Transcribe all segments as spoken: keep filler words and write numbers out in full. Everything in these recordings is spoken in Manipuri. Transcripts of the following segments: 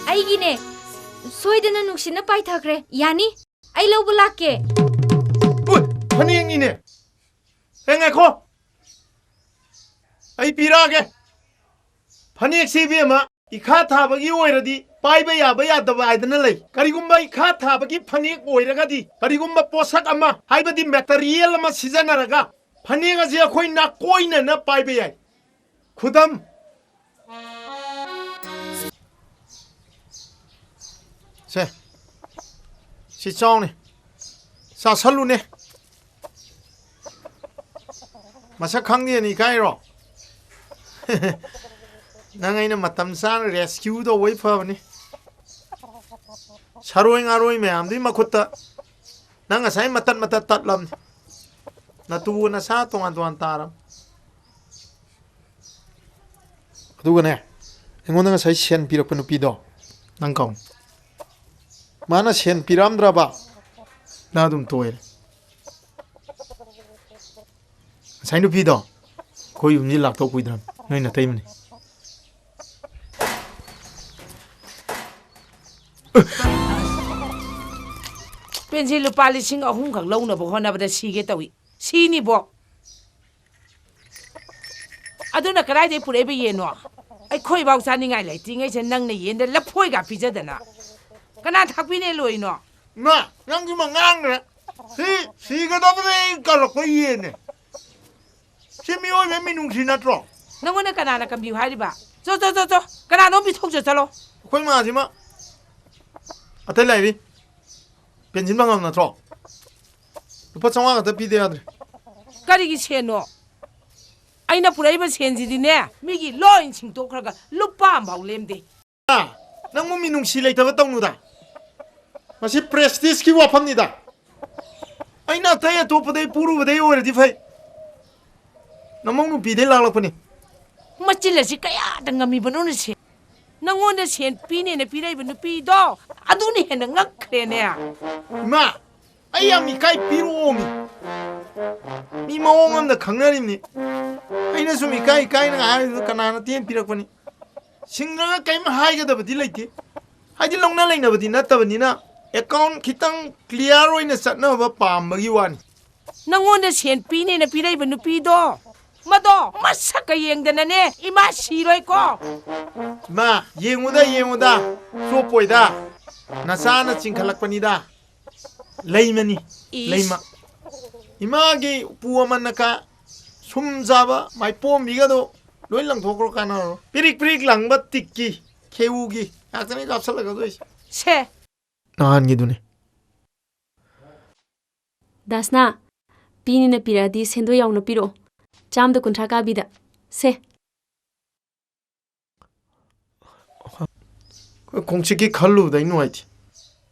ꯑꯩꯒꯤꯅꯦ꯫ ꯁꯣꯏꯗꯅ ꯅꯨꯡꯁꯤꯠꯅ ꯄꯥꯏꯊꯈ꯭ꯔꯦ꯫ ꯌꯥꯅꯤ? ꯑꯩ ꯂꯧꯕ ꯂꯥꯛꯀꯦ꯫ ꯎꯏ, ꯐꯅꯦꯛꯅꯤꯅꯦ꯫ ꯍꯦ, ꯉꯥꯏꯈꯣ꯫ ꯑꯩ ꯄꯤꯔꯛꯑꯒꯦ꯫ ꯐꯅꯦꯛꯁꯤ, ꯏꯕꯦꯝꯃ, ꯏꯈꯥ ꯊꯥꯕꯒꯤ ꯑꯣꯏꯔꯗꯤ ꯄꯥꯏꯕ ꯌꯥꯕ ꯌꯥꯗꯕ ꯍꯥꯏꯗꯅ ꯂꯩ꯫ ꯀꯔꯤꯒꯨꯝꯕ ꯏꯈꯥ ꯊꯥꯕꯒꯤ ꯐꯅꯦꯛ ꯑꯣꯏꯔꯒꯗꯤ, ꯀꯔꯤꯒꯨꯝꯕ ꯄꯣꯠꯁꯛ ꯑꯃ, ꯍꯥꯏꯕꯗꯤ ꯃꯦꯇꯔꯤꯌꯦꯜ ꯑꯃ ꯁꯤꯖꯤꯟꯅꯔꯒ ꯐꯅꯦꯛ ꯑꯁꯤ ꯑꯩꯈꯣꯏ ꯅꯥꯀꯣꯏꯅꯅ ꯄꯥꯏꯕ ꯌꯥꯏ꯫ ꯈꯨꯗꯝ, ꯁꯦ, ꯁꯤ ꯆꯥꯎꯅꯦ, ꯆꯥꯁꯜꯂꯨꯅꯦ꯫ ꯃꯁꯛ ꯈꯪꯗꯦꯅ ꯏꯀꯥꯏꯔꯣ? ꯅꯪ ꯑꯩꯅ ꯃꯇꯝ ꯆꯥꯅ ꯔꯦꯁꯀ꯭ꯌꯨ ꯇꯧꯕꯩ ꯐꯕꯅꯤ꯫ ꯁꯔꯣꯏ ꯉꯥꯔꯣꯏ ꯃꯌꯥꯝꯗꯨꯒꯤ ꯃꯈꯨꯠꯇ ꯅꯪ ꯉꯁꯥꯏ ꯃꯇꯠ ꯃꯇꯠ ꯇꯠꯂꯝꯅꯤ꯫ ꯅꯇꯨ ꯅꯁꯥ ꯇꯣꯉꯥꯟ ꯇꯣꯉꯥꯟ ꯇꯥꯔꯝ꯫ ꯑꯗꯨꯒꯅꯦ, ꯑꯩꯉꯣꯟꯗ ꯉꯁꯥꯏ ꯁꯦꯟ ꯄꯤꯔꯛꯄ ꯅꯨꯄꯤꯗꯣ, ꯅꯪ ꯀꯥꯎ꯫ ꯃꯥꯅ ꯁꯦꯟ ꯄꯤꯔꯛꯑꯝꯗ꯭ꯔꯕ? ꯅꯪ ꯑꯗꯨꯝ ꯇꯣꯛꯑꯦ꯫ ꯉꯁꯥꯏ ꯅꯨꯄꯤꯗꯣ ꯑꯩꯈꯣꯏ ꯌꯨꯝꯁꯤ ꯂꯥꯛꯇꯧ ꯀꯨꯏꯗ꯭ꯔꯕꯅꯤ, ꯅꯣꯏ ꯅꯇꯩꯃꯅꯤ꯫ ꯄꯦꯟꯁꯤ ꯂꯨꯄꯥ ꯂꯤꯁꯤꯡ ꯑꯍꯨꯝꯈꯛ ꯂꯧꯅꯕ ꯍꯣꯠꯅꯕꯗ ꯁꯤꯒꯦ ꯇꯧꯏ꯫ ꯁꯤꯅꯤꯕꯣ꯫ ꯑꯗꯨꯅ ꯀꯗꯥꯏꯗꯩ ꯄꯨꯔꯛꯏꯕ ꯌꯦꯟꯅꯣ? ꯑꯩꯈꯣꯏꯐꯥꯎ ꯆꯥꯅꯤꯡꯉꯥꯏ ꯂꯩꯇ꯭ꯔꯤꯉꯩꯁꯤꯗ ꯅꯪꯅ ꯌꯦꯟꯗ ꯂꯐꯣꯏꯒ ꯄꯤꯖꯗꯅ꯫ ꯀꯅꯥ ꯊꯥꯛꯄꯤꯅꯦ ꯂꯣꯏꯅꯣ? ꯏꯃꯥ, ꯅꯪꯁꯨ ꯃꯉꯥꯡꯅꯦ꯫ ꯁꯤ ꯁꯤꯒꯗꯕꯗ ꯑꯩ ꯀꯜꯂꯛꯄ ꯌꯦꯟꯅꯦ꯫ ꯁꯤ ꯃꯤꯑꯣꯏꯕ ꯃꯤꯅꯨꯡꯁꯤ ꯅꯠꯇ꯭ꯔꯣ? ꯅꯪꯉꯣꯟꯗ ꯀꯅꯥꯅ ꯀꯟꯕꯤꯌꯨ ꯍꯥꯏꯔꯤꯕ? ꯆꯣ, ꯆꯣ, ꯆꯣ, ꯆꯣ꯫ ꯀꯅꯥꯅꯣꯝ ꯄꯤꯊꯣꯛꯆ ꯆꯠꯂꯣ꯫ ꯑꯩꯈꯣꯏ ꯃꯥꯁꯤꯃ ꯑꯇꯩ ꯂꯥꯏꯔꯤ꯫ ꯄꯦꯟꯁꯤꯟ ꯐꯪꯉꯝ ꯅꯠꯇ꯭ꯔꯣ? ꯂꯨꯄꯥ ꯆꯥꯝꯃꯉꯥ ꯈꯛꯇ ꯄꯤꯗ ꯌꯥꯗ꯭ꯔꯦ꯫ ꯀꯔꯤꯒꯤ ꯁꯦꯟꯅꯣ? ꯑꯩꯅ ꯄꯨꯔꯛꯏꯕ ꯁꯦꯟꯁꯤꯗꯤꯅꯦ, ꯃꯤꯒꯤ ꯂꯣꯏ ꯁꯤꯡꯗꯣꯛꯈ꯭ꯔꯒ ꯂꯨꯄꯥ ꯑꯃꯐꯥꯎ ꯂꯦꯝꯗꯦ꯫ ꯅꯪꯕꯨ ꯃꯤꯅꯨꯡꯁꯤ ꯂꯩꯇꯕ ꯇꯧꯅꯨꯗ꯫ ꯃꯁꯤ ꯄ꯭ꯔꯦꯁꯇꯤꯖꯀꯤ ꯋꯥꯐꯝꯅꯤꯗ꯫ ꯑꯩꯅ ꯑꯇꯩ ꯑꯇꯣꯞꯄꯗꯩ ꯄꯨꯔꯨꯕꯗꯩ ꯑꯣꯏꯔꯗꯤ ꯐꯩ꯫ ꯅꯃꯧ ꯅꯨꯄꯤꯗꯩ ꯂꯥꯛꯂꯛꯄꯅꯤ꯫ ꯃꯆꯤꯜ ꯑꯁꯤ ꯀꯌꯥꯗ ꯉꯝꯃꯤꯕꯅꯣꯅꯦ ꯁꯦ? ꯅꯪꯉꯣꯟꯗ ꯁꯦꯟ ꯄꯤꯅꯦꯅ ꯄꯤꯔꯛꯏꯕ ꯅꯨꯄꯤꯗꯣ, ꯑꯗꯨꯅ ꯍꯦꯟꯅ ꯉꯛꯈ꯭ꯔꯦꯅꯦ꯫ ꯏꯃꯥ, ꯑꯩ ꯌꯥꯝ ꯏꯀꯥꯏ, ꯄꯤꯔꯛꯑꯣꯃꯤ꯫ ꯃꯤ ꯃꯑꯣꯡ ꯑꯃꯗ ꯈꯪꯅꯔꯤꯕꯅꯤ꯫ ꯑꯩꯅ ꯁꯨꯝ ꯏꯀꯥꯏ ꯏꯀꯥꯏꯅ ꯍꯥꯏꯕꯗꯨꯗ ꯀꯅꯥꯅ ꯇꯦꯟ ꯄꯤꯔꯛꯄꯅꯤ꯫ ꯁꯤꯡꯗ꯭ꯔꯒ ꯀꯔꯤꯝ ꯍꯥꯏꯒꯗꯕꯗꯤ ꯂꯩꯇꯦ꯫ ꯑꯩꯗꯤ ꯂꯧꯅ ꯂꯩꯅꯕꯗꯤ ꯅꯠꯇꯕꯅꯤꯅ, ꯑꯦꯀꯥꯎꯟ ꯈꯤꯇꯪ ꯀ꯭ꯂꯤꯌꯥꯔ ꯑꯣꯏꯅ ꯆꯠꯅꯕ ꯄꯥꯝꯕꯒꯤ ꯋꯥꯅꯤ꯫ ꯅꯪꯉꯣꯟꯗ ꯁꯦꯟ ꯄꯤꯅꯦꯅ ꯄꯤꯔꯛꯏꯕ ꯅꯨꯄꯤꯗꯣ, ꯃꯗꯣ ꯃꯁꯛꯀ ꯌꯦꯡꯗꯅꯅꯦ, ꯏꯃꯥ ꯁꯤꯔꯣꯏꯀꯣ꯫ ꯏꯃꯥ, ꯌꯦꯡꯉꯨꯗ, ꯌꯦꯡꯉꯨꯗ, ꯆꯣꯞꯄꯣꯏꯗ, ꯅꯆꯥꯅ ꯆꯤꯡꯈꯠꯂꯛꯄꯅꯤꯗ꯫ ꯂꯩꯃꯅꯤ, ꯏꯁ꯫ ꯂꯩꯃ꯫ ꯏꯃꯥꯒꯤ ꯎꯄꯨ ꯑꯃꯟꯅꯀ ꯁꯨꯝ ꯆꯥꯕ ꯃꯥꯏꯄꯣꯝꯕꯤꯒꯗꯣ ꯂꯣꯏ ꯂꯪꯊꯣꯛꯈ꯭ꯔꯣ, ꯀꯥꯟꯅꯔꯣ꯫ ꯄꯤꯔꯤꯛ ꯄꯤꯔꯤꯛ ꯂꯪꯕ ꯇꯤꯛꯀꯤ, ꯈꯦꯎꯒꯤ ꯉꯥꯛꯇꯅꯤ ꯀꯥꯞꯁꯜꯂꯛꯀꯗꯣꯏꯁꯦ꯫ ꯁꯦ꯫ ꯅꯍꯥꯟꯒꯤꯗꯨꯅꯤ꯫ ꯗꯥꯁꯅꯥ, ꯄꯤꯅꯤꯅ ꯄꯤꯔꯛꯑꯗꯤ ꯁꯦꯟꯗꯣꯏ ꯌꯥꯎꯅ ꯄꯤꯔꯛꯑꯣ꯫ ꯆꯥꯝꯗ ꯀꯨꯟꯊ꯭ꯔꯥ ꯀꯥꯕꯤꯗ꯫ ꯁꯦ꯫ ꯑꯩꯈꯣꯏ ꯈꯣꯡꯆꯤꯠꯀꯤ ꯈꯜꯂꯨꯕꯗ ꯑꯩ ꯅꯨꯡꯉꯥꯏꯇꯦ꯫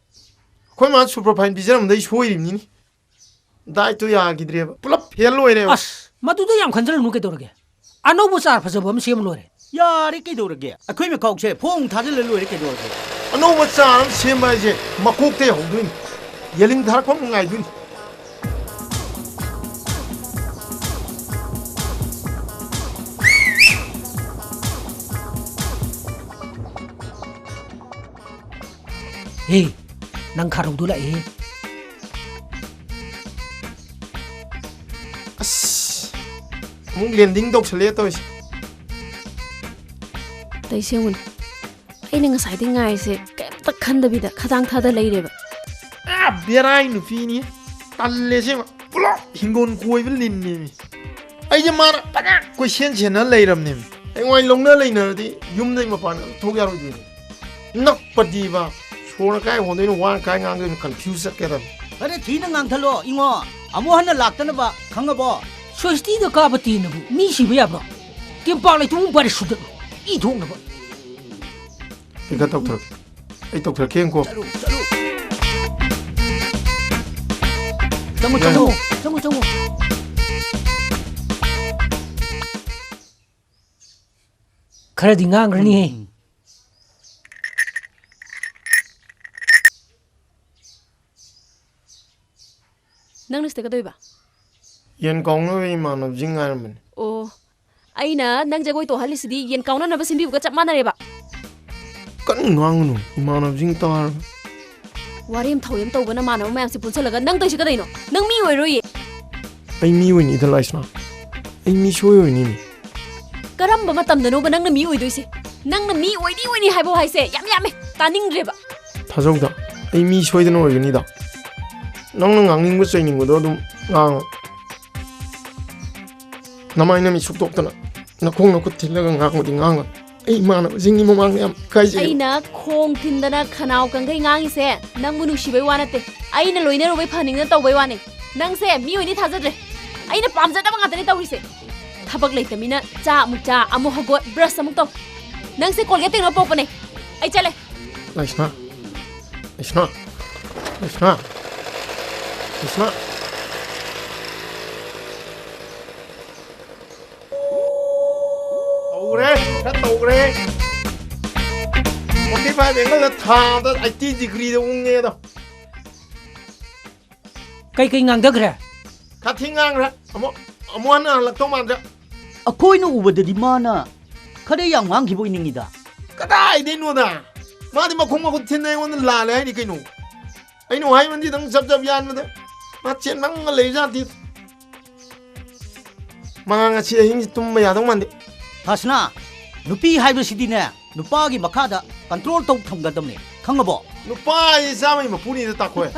ꯑꯩꯈꯣꯏ ꯃꯥ ꯁꯨꯄꯔ ꯐꯥꯏꯟ ꯄꯤꯖꯔꯝꯕꯗ ꯑꯩ ꯁꯣꯏꯔꯤꯕꯅꯤꯅꯦ꯫ ꯗꯥꯏꯠꯇꯨ ꯌꯥꯈꯤꯗ꯭ꯔꯦꯕ꯫ ꯄꯨꯂꯞ ꯐꯦꯜ ꯑꯣꯏꯔꯦꯕ꯫ ꯑꯁ, ꯃꯗꯨꯗ ꯌꯥꯝ ꯈꯟꯖꯜꯂꯨꯅꯨ ꯀꯩꯗꯧꯔꯒꯦ? ꯑꯅꯧꯕ ꯆꯥꯔ ꯐꯖꯕ ꯑꯃ ꯁꯦꯝꯃ ꯂꯣꯏꯔꯦ꯫ ꯌꯥꯔꯦ ꯀꯩꯗꯧꯔꯒꯦ? ꯑꯩꯈꯣꯏ ꯃꯈꯥꯎꯁꯦ ꯐꯣꯡ ꯊꯥꯖꯤꯜꯂ ꯂꯣꯏꯔꯦ ꯀꯩꯗꯧꯔꯒꯦ? ꯑꯅꯧꯕ ꯆꯥꯔ ꯑꯃ ꯁꯦꯝꯕ ꯍꯥꯏꯁꯦ ꯃꯀꯣꯛꯇꯩ ꯍꯧꯗꯣꯏꯅꯤ꯫ ꯌꯦꯂꯤꯡ ꯊꯥꯔꯛꯄ ꯑꯃ ꯉꯥꯏꯗꯣꯏꯅꯤ꯫ ꯍꯦ, ꯅꯪ ꯈꯥꯔꯧꯗꯨ ꯂꯥꯛꯑꯦꯍꯦ꯫ ꯑꯁ, ꯑꯃꯨꯛ ꯂꯦꯟꯗꯤꯡ ꯇꯧꯁꯜꯂꯛꯑꯦ ꯇꯧꯔꯤꯁꯦ꯫ ꯇꯩꯁꯦꯡꯕꯅꯤ꯫ ꯑꯩꯅ ꯉꯁꯥꯏꯗꯩ ꯉꯥꯏꯔꯤꯁꯦ ꯀꯩꯝꯇ ꯈꯟꯗꯕꯤꯗ ꯈꯗꯥꯡ ꯊꯥꯗ ꯂꯩꯔꯦꯕ꯫ ꯑ, ꯕꯦꯔꯥꯏ ꯅꯨꯄꯤꯅꯤ꯫ ꯇꯜꯂꯦ ꯑꯁꯦꯡꯕ꯫ ꯄꯨꯂꯞ ꯍꯤꯡꯒꯣꯜ ꯀꯣꯏꯕ ꯂꯤꯟꯅꯦꯃꯤ꯫ ꯑꯩꯁꯦ ꯃꯥꯅ ꯐꯖꯅ ꯀꯣꯏꯁꯦꯟ ꯁꯦꯟꯅ ꯂꯩꯔꯝꯅꯦꯃꯤ꯫ ꯑꯩꯉꯣꯟꯗ ꯂꯧꯅ ꯂꯩꯅꯔꯗꯤ ꯌꯨꯝꯗꯩ ꯃꯄꯥꯟ ꯑꯝ ꯊꯣꯛ ꯌꯥꯔꯣꯏꯗꯣꯏꯅꯤ꯫ ꯅꯛꯄꯗꯤꯕ꯫ ꯁꯣꯔꯅ ꯀꯥꯏ ꯍꯣꯟꯗꯣꯏꯅꯣ, ꯋꯥꯅ ꯀꯥꯏ ꯉꯥꯡꯗꯣꯏꯅꯣ, ꯀꯟꯐ꯭ꯌꯨꯁ ꯆꯠꯀꯦꯗꯕꯅꯤ꯫ ꯐꯔꯦ, ꯊꯤꯅ ꯉꯥꯡꯊꯠꯂꯣ ꯏꯉꯣ꯫ ꯑꯃꯨꯛ ꯍꯟꯅ ꯂꯥꯛꯇꯅꯕ, ꯈꯪꯉꯕꯣ? ꯁ꯭ꯋꯁꯇꯤꯗ ꯀꯥꯕ ꯇꯦꯟꯅꯕꯨ ꯃꯤ ꯁꯤꯕ ꯌꯥꯕ꯭ꯔꯣ? ꯇꯦꯝꯄꯥꯛ ꯂꯩꯇꯨꯝ ꯄꯥꯏꯔ ꯁꯨꯗꯠꯂꯨ, ꯏ ꯊꯣꯛꯅꯕ꯫ ꯑꯩ ꯈꯔ ꯇꯧꯊꯣꯔꯛꯀꯦ꯫ ꯑꯩ ꯇꯧꯊꯣꯔꯛꯀꯦ, ꯌꯦꯡꯀꯣ꯫ ꯆꯠꯂꯨ, ꯆꯠꯂꯨ꯫ ꯆꯪꯉꯣ, ꯆꯪꯉꯣ, ꯆꯪꯉꯣ, ꯆꯪꯉꯣ꯫ ꯈꯔꯗꯤ ꯉꯥꯡꯈ꯭ꯔꯅꯤꯍꯦ꯫ ꯎꯝ, ꯎꯝ꯫ ꯅꯪꯅ ꯁꯤꯗ ꯀꯩꯗꯧꯔꯤꯕ? ꯌꯦꯟ ꯀꯥꯎꯅꯕ ꯏꯃꯥꯟꯅꯕꯁꯤꯡ ꯉꯥꯏꯔꯝꯕꯅꯤ꯫ ꯑꯣ, ꯑꯩꯅ ꯅꯪ ꯖꯒꯣꯏ ꯇꯧꯍꯜꯂꯤꯁꯤꯗꯤ ꯌꯦꯟ ꯀꯥꯎꯅꯅꯕ ꯁꯤꯟꯕꯤꯕꯒ ꯆꯞ ꯃꯥꯟꯅꯔꯦꯕ꯫ ꯀꯟꯅ ꯉꯥꯡꯒꯅꯨ, ꯏꯃꯥꯟꯅꯕꯁꯤꯡ ꯇꯥꯔꯒ꯫ ꯋꯥꯔꯦꯝ ꯊꯧꯔꯦꯝ ꯇꯧꯕ ꯅꯃꯥꯟꯅꯕ ꯃꯌꯥꯝꯁꯦ ꯄꯨꯟꯁꯜꯂꯒ ꯅꯪ ꯇꯧꯔꯤꯁꯦ ꯀꯗꯩꯅꯣ? ꯅꯪ ꯃꯤ ꯑꯣꯏꯔꯣꯏꯌꯦ꯫ ꯑꯩ ꯃꯤ ꯑꯣꯏꯅꯤꯗ, ꯂꯥꯏꯁꯅꯥ꯫ ꯑꯩ ꯃꯤ ꯁꯣꯏ ꯑꯣꯏꯅꯤꯅꯦ꯫ ꯀꯔꯝꯕ ꯃꯇꯝꯗꯅꯣꯕ ꯅꯪꯅ ꯃꯤ ꯑꯣꯏꯗꯣꯏꯁꯦ? ꯅꯪꯅ ꯃꯤ ꯑꯣꯏꯅꯤ ꯑꯣꯏꯅꯤ ꯍꯥꯏꯕ ꯍꯥꯏꯁꯦ ꯌꯥꯝ ꯌꯥꯝꯃꯦ, ꯇꯥꯅꯤꯡꯗ꯭ꯔꯦꯕ꯫ ꯊꯥꯖꯧꯗ, ꯑꯩ ꯃꯤ ꯁꯣꯏꯗꯅ ꯑꯣꯏꯒꯅꯤꯗ꯫ ꯅꯪꯅ ꯉꯥꯡꯅꯤꯡꯕ ꯆꯩꯅꯤꯡꯕꯗꯣ ꯑꯗꯨꯝ ꯉꯥꯡꯉꯣ꯫ ꯅꯃꯥꯏ ꯅꯃꯤꯠ ꯁꯨꯛꯇꯣꯛꯇꯅ ꯅꯈꯣꯡ ꯅꯈꯨꯠ ꯊꯤꯜꯂꯒ ꯉꯥꯡꯕꯗꯤ ꯉꯥꯡꯉꯣ꯫ ꯑꯩ ꯏꯃꯥꯟꯅꯕꯁꯤꯡꯒꯤ ꯃꯃꯥꯡꯗ ꯌꯥꯝ ꯏꯀꯥꯏꯖꯩ꯫ ꯑꯩꯅ ꯈꯣꯡ ꯊꯤꯟꯗꯅ ꯈꯅꯥꯎ ꯀꯪꯈꯩ ꯉꯥꯡꯉꯤꯁꯦ ꯅꯪꯕꯨ ꯅꯨꯡꯁꯤꯕꯩ ꯋꯥ ꯅꯠꯇꯦ, ꯑꯩꯅ ꯂꯣꯏꯅꯔꯨꯕꯩ ꯐꯅꯤꯡꯗꯅ ꯇꯧꯕꯩ ꯋꯥꯅꯦ꯫ ꯅꯪꯁꯦ ꯃꯤ ꯑꯣꯏꯅꯤ ꯊꯥꯖꯗ꯭ꯔꯦ꯫ ꯑꯩꯅ ꯄꯥꯝꯖꯗꯕ ꯉꯥꯛꯇꯅꯦ ꯇꯧꯔꯤꯁꯦ꯫ ꯊꯕꯛ ꯂꯩꯇꯃꯤꯅ ꯆꯥ ꯑꯃꯨꯛ ꯆꯥ, ꯑꯃꯨꯛ ꯍꯧꯒꯠ, ꯕ꯭ꯔꯁ ꯑꯃꯨꯛ ꯇꯧ꯫ ꯅꯪꯁꯦ ꯀꯣꯜꯒꯦꯠ ꯇꯦꯡꯅꯕ ꯄꯣꯛꯄꯅꯦ꯫ ꯑꯩ ꯆꯠꯂꯦ꯫ ꯂꯥꯏꯁꯅꯥ, ꯂꯥꯏꯁꯅꯥ, ꯂꯥꯏꯁꯅꯥ, ꯂꯥꯏꯁꯅꯥ꯫ ꯇꯧꯔꯦ, ꯈꯔ ꯇꯧꯔꯦ꯫ Forty five angle ꯗ ꯊꯥꯗ eighty degree ꯗ ꯎꯪꯉꯦ ꯑꯗꯣ꯫ ꯀꯩꯀꯩ ꯉꯥꯡꯊꯈ꯭ꯔꯦ? ꯀꯥꯊꯤ ꯉꯥꯡꯈ꯭ꯔꯦ꯫ ꯑꯃꯨꯛ, ꯑꯃꯨꯛ ꯍꯟꯅ ꯍꯜꯂꯛꯇꯧ ꯃꯥꯟꯗ꯭ꯔꯦ꯫ ꯑꯩꯈꯣꯏꯅ ꯎꯕꯗꯗꯤ ꯃꯥꯅ ꯈꯔ ꯌꯥꯝ ꯉꯥꯡꯈꯤꯕ ꯑꯣꯏꯅꯤꯡꯉꯤꯗ꯫ ꯀꯗꯥꯏꯗꯩꯅꯣꯗ? ꯃꯥꯗꯤ ꯃꯈꯣꯡ ꯃꯈꯨꯠ ꯊꯤꯟꯅ ꯑꯩꯉꯣꯟꯗ ꯂꯥꯜꯂꯦ ꯍꯥꯏꯅꯤ ꯀꯩꯅꯣ꯫ ꯑꯩꯅ ꯍꯥꯏꯕꯗꯤ ꯅꯪ ꯆꯞ ꯆꯞ ꯌꯥꯟꯕꯗ ꯃꯥ ꯆꯦꯟꯃꯪꯉ ꯂꯩꯖꯥꯠꯗꯤ꯫ ꯃꯥ ꯉꯁꯤ ꯑꯍꯤꯡꯁꯤ ꯇꯨꯝꯕ ꯌꯥꯗꯧ ꯃꯥꯟꯗꯦ꯫ ꯍꯁꯅꯥ, ꯅꯨꯄꯤ ꯍꯥꯏꯕꯁꯤꯗꯤꯅꯦ, ꯅꯨꯄꯥꯒꯤ ꯃꯈꯥꯗ control ꯇꯧ ꯊꯝꯒꯗꯕꯅꯦ, ꯈꯪꯉꯕꯣ? ꯅꯨꯄꯥ ꯍꯥꯏꯁꯦ ꯆꯥꯝꯃꯩ ꯃꯄꯨꯅꯤꯗ, ꯇꯥꯈꯣꯏ꯫